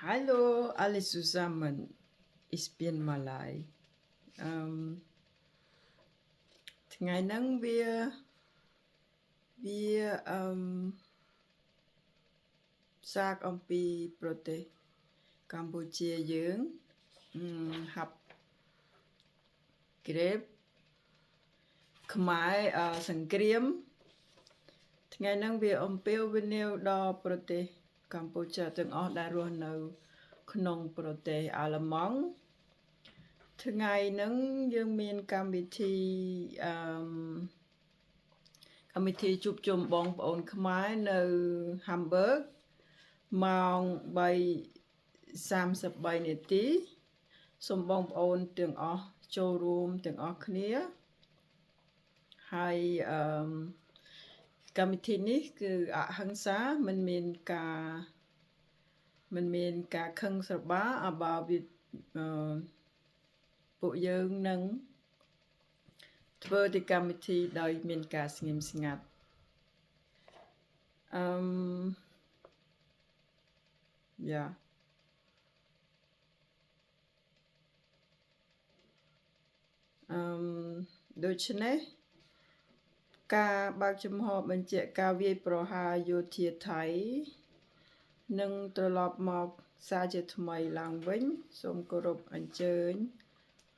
Hallo alle zusammen, ich bin Malai. អឺមថ្ងៃហ្នឹងវាវាអឺមសាកអំពីប្រទេសកម្ពុជាយើងអឺហាប់ក្រេបខ្មែរអឺសង្គ្រាម ថ្ងៃហ្នឹងវាអំពាវនាវដល់ប្រទេសកម្ពុជាទាំងអស់ដែលរស់នៅ ក្នុងប្រទេសអាល្លឺម៉ង់ថ្ងៃហ្នឹងយើងមានកម្មវិធីអឺមកម្មវិធីជួបជុំបងប្អូនខ្មែរនៅ Hamburg ម៉ោង3:33នាទីសូមបងប្អូនទាំងអស់ចូលរួមទាំងអស់គ្នាហើយអឺមកម្មវិធីនេះគឺអហិង្សាមិនមានការមិនមានការខឹងស្របាអបាវាអឺពួកយើងនឹងធ្វើទីកម្មវិធីដោយមានការស្ងៀមស្ងាត់អឺមយ៉ាអឺមដូច្នេះការបើកចំហបញ្ជាក់ការវាយប្រហារយោធាថៃនឹងត្រឡប់មកសារជាថ្មីឡើងវិញសូមគោរពអញ្ជើញ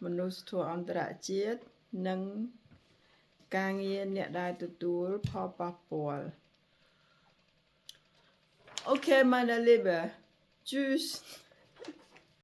មនុស្សធម៌អន្តរជាតិនិងការងារអ្នកដែលទទួលផលប៉ះពាល់ Okay, meine Liebe. Tschüss.